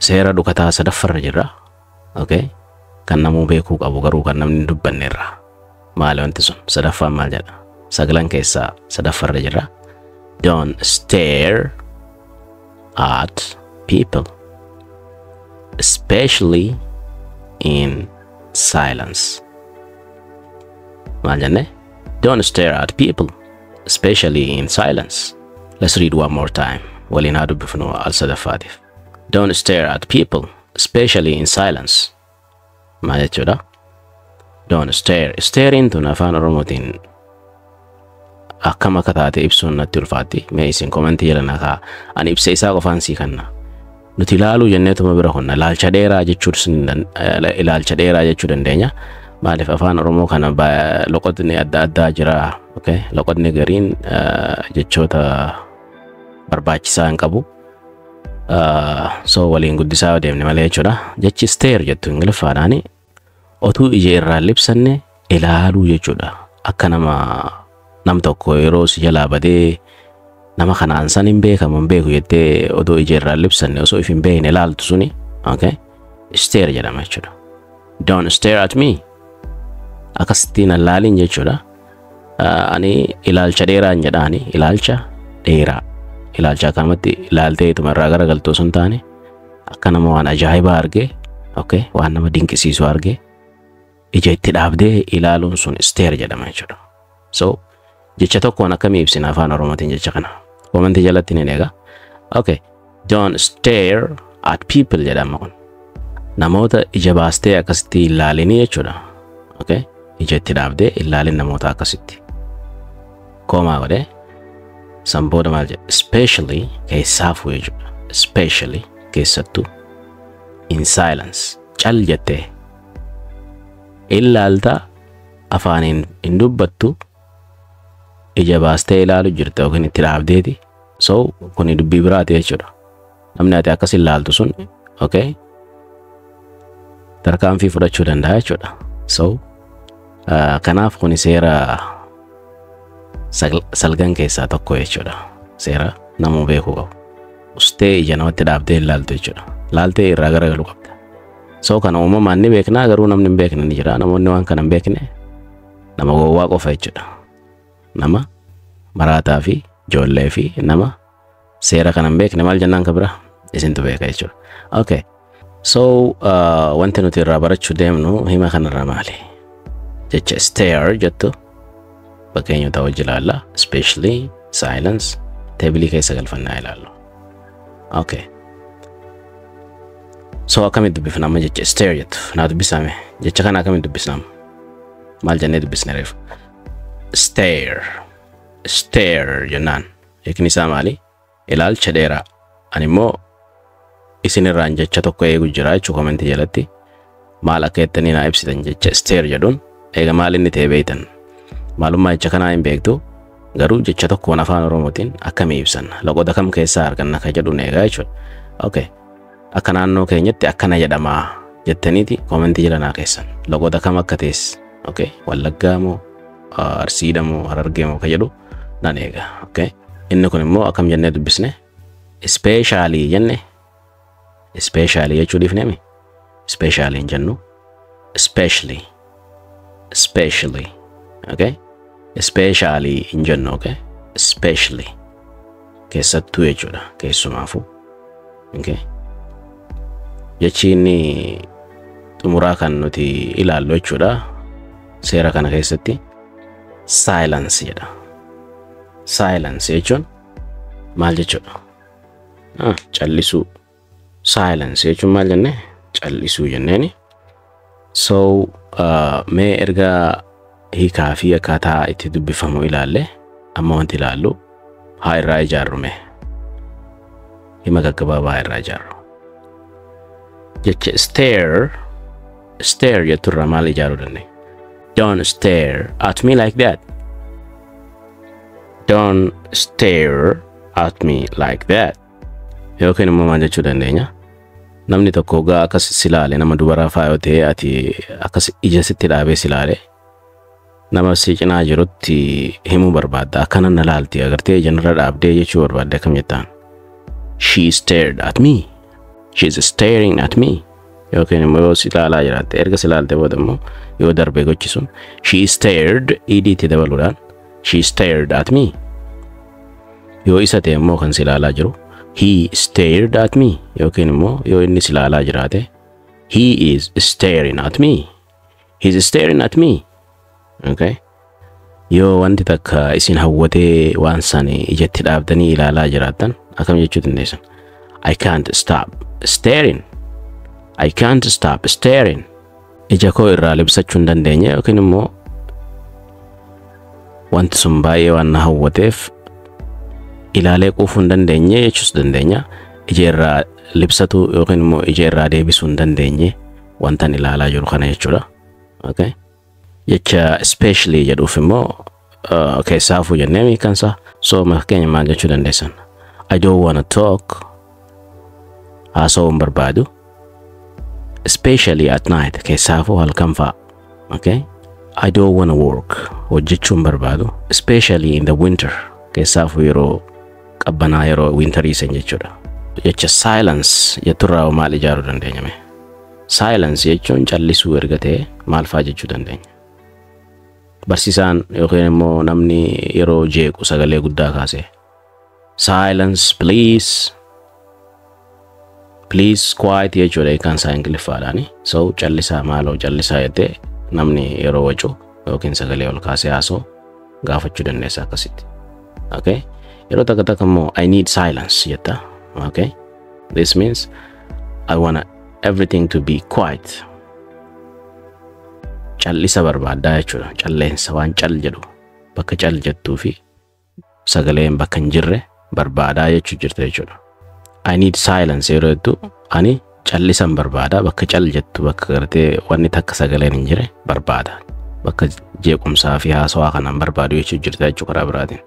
Seera dhukataa sadaffarra jirra. Okay. Kan namuu beekuu qabu garuu kan namni hin dubbanne irra. Maali wanti sun? Sadaffaan maal jedha? Sagalan keessaa sadaffarra jirra. Don't stare at people, especially in silence. Maal jenne? Don't stare at people, especially in silence. Let's read one more time. Waliin haa dubbifnu al sadaffaatiif. Don't stare at people, especially in silence. Maal jechuudha? Don't stare. Staring tun afaan Oromootiin akkam akka taate ibsuun natti ulfaatti. Mee isin komentii jala na kaa. Ani ibsa isaa qofaan sii kanna. Nuti ilaaluu jenneetuma bira kunna. Ilaalcha dheeraa jechuu dandeenya. Maaliif afaan Oromoo kana loqotni adda addaa jira. Okay? Loqotni gariin jechoota barbaachisaa hin qabu. So waliin guddisaa deemne malee jechuudha. Jechi stare jettu Ingiliffaadhaani otuu ija irraa libsanne ilaaluu jechuudha. Akka nama nam tokko yeroo si jalaa badee nama kanaan san hin beekamu hin beeku jettee odoo ija irraa libsanne osoo if hin beekne ilaaltu suni, okay, stare jedhama jechuudha. Don't stare at me. Akkasittiin ilaalin jechuudha. Ani ilaalcha dheeraa hin jedhaani, ilaalcha dheeraa. Ilaalcha akkanumatti ilaaltee ituma irraa garagaltu osoo hin taane akka nama waan ajaa'ibaa argee, okay, waan nama dinqisiisu argee ija itti dhaabdee ilaaluun sun stare jedhama jechuudha. So jecha tokkoon akkamii ibsina afaan Oromootiin jecha kana? Komentii jalatti ni eega. Okay. Don't stare at people jedhama kun. Namoota ija baastee akkasitti ilaalinii jechuudha. Okay. Ija itti dhaabdee ilaalin namoota akkasitti. Koomaa godhee san booda maal jedha? Especially, keessaafuu jechuudha. Especially, keessattuu, in silence, cal jettee ilaalta, afaaniin hin dubbattu, ija baastee ilaalu jirta yookiin itti dhaabdeeti. So kuni dubbii biraati jechuudha. Namni ati akkas ilaaltu sun, okay, tarkaanfii fudhachuu danda'a jechuudha. So kanaaf kuni seera salgan keessaa tokko jechuudha. Seera namuu beekuu qabu. Ustee ija namatti dhaabdee ilaaltu jechuudha. Laaltee irraa garagaluu qabda. So kana uumamaan ni beeknaa, garuu namni hin beekne ni jira. Namoonni waan kana hin beekne nama gowwaa qofa jechuudha. Nama maraataa fi ijoollee fi nama seera kana hin beekne maal jennaan ka bira isintu beeka jechuudha. Okay. So wanti nuti irraa barachuu deemnu hima kanarraa maali? Jecha stare jettu fakkeenyota wajji ilaalla. Especially, silence, teebilii keessa galfannaa ilaallu. Okay. So akkamitti dubbifna amma jecha stare jettu? Naa dubbisame. Jecha kana akkamitti dubbisna amma? Maal jennee dubbisne reefu? Stare. Stare jennaan. Hiikni isaa maali? Ilaalcha dheeraa. Ani immoo isinirraan jecha tokko eegu jira jechuu komentii jalatti. Maal akka jettanii naa ibsitan jecha stare jedhuun eega maal inni ta'e beektan. Maalummaa jecha kanaa hin beektu, garuu jecha tokkoon afaan Oromootiin akkamii ibsanna? Loqoda kam keessaa arganna ka jedhuun eegaa jechuudha. Okay. Akka naannoo keenyatti akkana jedhamaa jettaniiti komentii jala naa keessan. Loqoda kam akka ta'es, okay. Wallaggaa moo Arsiidha moo Harargee moo ka jedhu nan eega. Okay. Inni kun immoo akkam jennee dubbisne? Especially jenne, especially jechuu dhiifneemi. Especially hin jennu. Especially. Especially. Okay. Especially hin jennu, okay. Especially. Keessattuu jechuudha. Keessumaafuu. Okay. Jechi inni xumuraa kan nuti ilaallu jechuudha. Seera kana keessatti silence jedha. Silence jechuun maal jechuudha? Ah, callisuu. Silence jechuun maal jenne? Callisuu jenneeni. So mee erga hiikaa fi akkaataa itti dubbifamu ilaalle, amma wanti ilaallu haa irraa ijaarru mee. Hima gaggabaabaa irraa ijaarru. Jecha stare, stare jetturraa maal ijaaruu dandeenya? Don't stare at me like that. Don't stare at me like that. Yookiin immoo maal jechuu dandeenya? Namni tokko hoggaa akkas si ilaale, nama dubaraa faa yoo ta'e, ati akkas ija sitti dhaabee si ilaale, nama si cinaa jirutti himuu barbaadda. Akkana na laalti agartee, ija narra dhaabdee jechuu barbaadde, akkam jettaan? She stared at me. She is staring at me. Yookiin immoo yoo si ilaalaa jiraatte, erga si ilaalte booda immoo yoo darbe gochi sun, she stared, ed itti dabaluudhaan, she stared at me. Yoo isa ta'e immoo kan si ilaalaa jiru, he stared at me. Yookiin immoo yoo inni si ilaalaa jiraate, he is staring at me. He is staring at me. Okay. Yoo wanti takka isin hawwatee waan san ijatti dhaabdanii ilaalaa jiraattan, akkam jechuu dandeessan? I can't stop staring. I can't stop staring. Ija koo irraa libsachuu hin dandeenye yookiin immoo wanti sun baay'ee waan na hawwateef ilaalee quufuu hin dandeenye jechuus dandeenya. Ija irraa libsatu yookiin immoo ija irraa deebisuu hin dandeenye wantan ilaalaa jiru kana jechuudha. Okay. Jecha especially jedhuuf immoo keessaafuu jennee hiikansa. So fakkeenya maal jechuu dandeessan? I don't wanna talk. Haasa'uu hin barbaadu. Especially at night. Keessaafuu halkan fa'a. Okay. I don't wanna work. Hojjechuu hin barbaadu. Especially in the winter. Keessaafuu yeroo qabbanaa, yeroo winterii san jechuudha. Jecha silence jetturraa maal ijaaruu dandeenya mee? Silence jechuun callisuu erga ta'e, maal fa'aa jechuu dandeenya? Barsiisaan yookiin immoo namni yeroo jeequ sagalee guddaa kaasee, "Silence please, please quiet" jechuudha hiikaan isaa Ingiliffaadhaani. So callisaa, maaloo callisaa jettee namni yeroo wacu yookiin sagalee ol kaasee haasa'u gaafachuu dandeessa akkasitti. Okay? Yeroo takka takka immoo "I need silence" jetta. Okay? This means I want everything to be quiet. Callisa barbaaddaa jechuudha. Calleensa, waan cal jedhu, bakka cal jettuu fi sagaleen bakka hin jirre barbaadaa jechuu jirta jechuudha. I need silence yeroo jettu, ani callisan barbaada, bakka cal jettu, bakka gartee wanni takka sagaleen hin jirre barbaada. Bakka jeequmsaa fi haasawaa kanaan barbaadu jechuu jirta jechuu karaa biraatiin.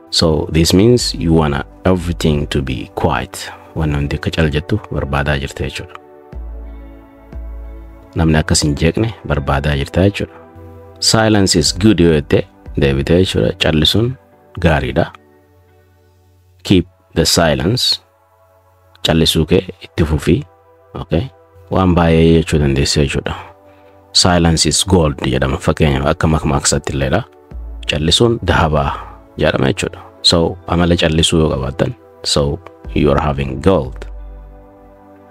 So this means you wanna everything to be quiet. Wanni hundi akka cal jettu barbaadaa jirta jechuudha. Namni akkas hin jeeqne barbaadaa jirta jechuudha. Silence is good yoo jette deebitee jechuudha. Callisuun gaariidha. Keep the silence. Callisuu kee itti fufii. Okay. Waan baay'ee jechuu dandeessa jechuudha. Silence is gold jedhama, fakkeenyaaf akka makmaaksatti illeedha. Callisuun dahabaa jedhama jechuudha. So amala callisuu yoo qabaattan, so you are having gold.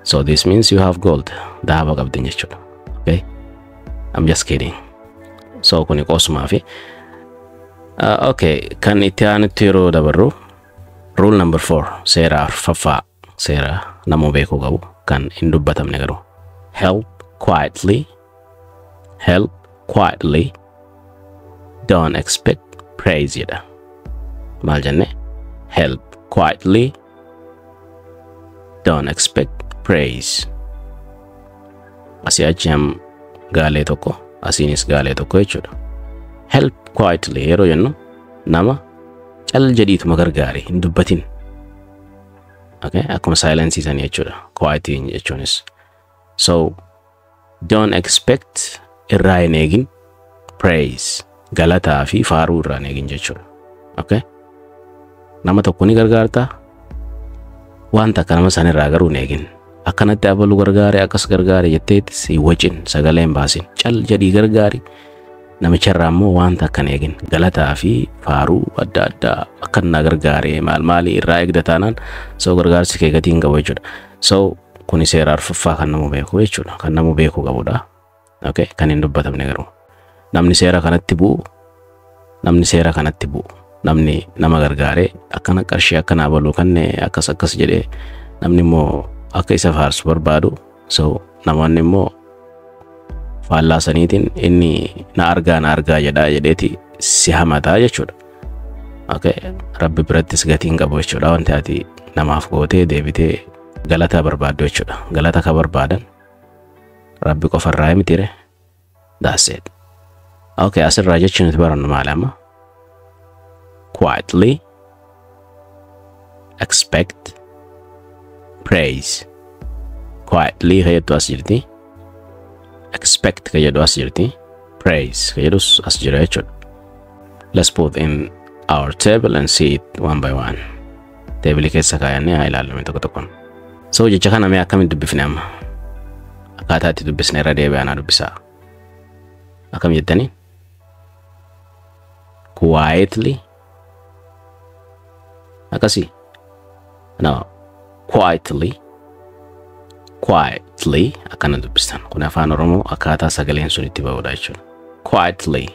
So this means you have gold. Dahaba qabdin jechuudha. Okay. I'm just kidding. So kuni qoosumaa fi okay, kan itti aanutti yeroo dabarru, rule number 4, seera arfaffaa, seera namuu beekuu qabu kan hin dubbatamne garuu, help quietly, help quietly, don't expect praise jedha. Maal jenne? Help quietly, don't expect praise. Asii achi ham gaalee tokko, asiinis gaalee tokko jechuudha. Help quietly yeroo jennu, nama cal jedhiituma gargaari, hin dubbatin. Okay? Akkuma silence sanii jechuudha. Quiet jechuunis. So don't expect, irraa hin eegin, praise, galataa fi faaruu irraa hin eegin jechuudha. Okay? Nama tokko ni gargaarta, waan takka nama san irraa garuu hin eegin. Akkanatti abaluu gargaare, akkas gargaare jetteetis hin wacin, sagalee hin baasin, cal jedhii gargaari. Namicha irraa immoo waan takka hin eegin. Galataa fi faaruu adda addaa akka na gargaare maal maalii irraa eegda taanaan, so gargaarsi kee gatii hin qabu jechuudha. So kuni seera arfaffaa kan namu beeku jechuudha. Kan namu beekuu qabudha. Okay? Kan hin dubbatamne garuu. Namni seera kanatti bu'u, namni seera kanatti bu'u, namni nama gargaaree akkana qarshii akkana abaluu kanne akkas akkas jedhee, namni immoo akka isa faarsu barbaadu, so namoonni immoo faallaa saniitiin inni na argaa na argaa jedhaa jedheeti si hamataa jechuudha. Okay. Rabbi birattis gatii hin qabu jechuudha. Wanti ati namaaf gootee deebitee galata barbaaddu jechuudha. Galata ka barbaadan Rabbi qofarraa mitire. That's it. Okay, asirraa jechi nuti barannu maali amma? Quietly, expect, praise. Quietly ka jettu as jirti. Expect ka jedhu as jirti. Praise ka jedhus as jira jechuudha. Let's put in our table and see it one by one. Teebilii keessa kaayannee haa ilaallu tokko tokkoon. So jecha kana mee akkamitti dubbifne amma? Akkaataa itti dubbisne irra deebi'aa naa dubbisaa. Akkam jettanii? Quietly. Akkasii. No. Quietly. Quietly akkana dubbistan. Kun Afaan Oromoo akkaataa sagaleen sun itti ba'udha jechuudha. Quietly.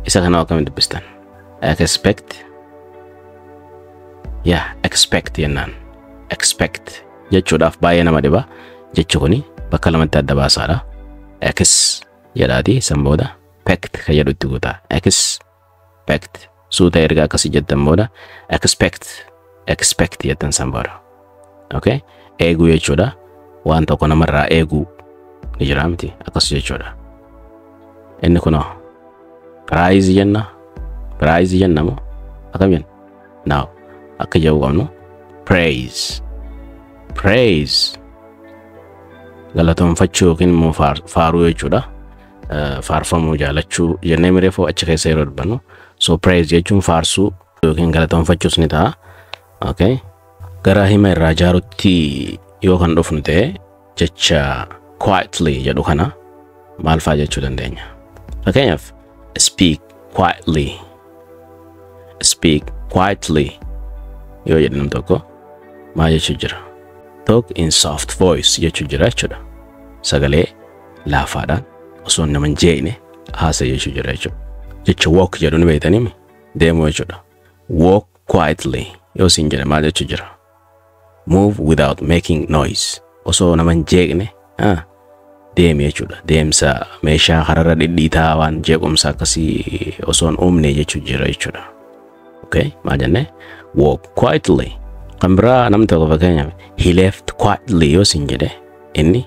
Isa kana akkamitti dubbistan? Expect. Yeah, expect jennaan. Expect jechuudhaaf baay'ee nama dhiba. Jechi kuni bakka lamatti adda baasaadha. Ex jedhaati san booda pect kan jedhu itti guutaa. Expect, suuta erga akkasii jettan booda expect, expect jettan san booda. Okay? Eeguu jechuudha. Waan tokko namarraa eeguu ni jira miti, akkas jechuudha. Inni kunoo prize jenna. Prize jenna moo akkam jenna? Now akka jedhu qabnu praise. Praise, galatoonfachuu yookiin immoo faaruu jechuudha. Faarfamuu jaalachuu jennee mireefuu achi keessa yeroo dubbannu. So praise jechuun faarsuu yookiin galatoonfachuus ni ta'a. Okay. Gara hima irraa ijaarutti yoo kan dhufnu ta'e, jecha quietly jedhu kana maal faa jechuu dandeenya? Fakkeenyaaf, speak quietly. Speak quietly yoo jedhe nam tokko maal jechuu jira? Talk in soft voice jechuu jira jechuudha. Sagalee laafaadhaan osoo nama hin jeeqne haasa jechuu jira jechuudha. Jecha walk jedhu ni beektanii, deemuu jechuudha. Walk quietly yoo siin jedhe maal jechuu jira? Move without making noise. Osoo nama hin jeeqne deemi jechuudha. Deemsa meeshaa kararra dhidhiitaa waan jeequmsa akkasii osoo hin uumne jechuu jira jechuudha. Okay, maal jennee? Walk quietly. Kan biraa namni tokko fakkeenyaaf "He left quietly" yoo siin jedhe, inni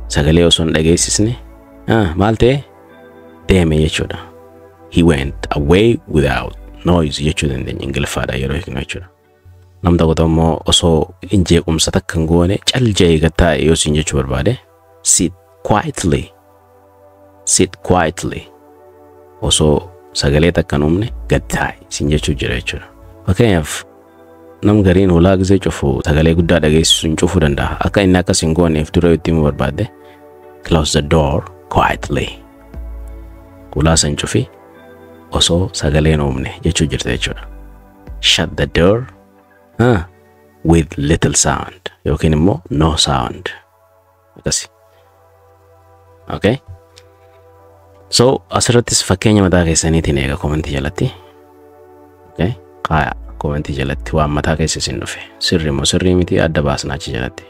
sagalee osoo hin dhageessisne maal ta'e, deeme jechuudha. He went away without noise jechuu dandeenya Ingiliffaadha yeroo hiiknu jechuudha. Nam tokko immoo osoo hin jeequmsa takka hin goone cal jedhee gad taa'e yoo siin jechuu barbaade, sit quietly. Sit quietly. Osoo sagalee takka hin uumne gad taa'e siin jechuu jira jechuudha. Fakkeenyaaf, nam gariin hulaa gisee cufu sagalee guddaa dhageessisuun cufuu danda'a. Akka inni akkas hin gooneef dura itti himuu barbaadde, close the door quietly. Hulaa san cufi osoo sagalee hin uumne jechuu jirta jechuudha. Shut the door with little sound yookiin immoo no sound. Akkasi. Okay? So asirrattis fakkeenya mataa keessaniitiin eega komentii jalatti. Okay? Kaaya komentii jalatti waan mataa keessa isin dhufe. Sirrii moo sirrii miti adda baasnaa achi jalatti.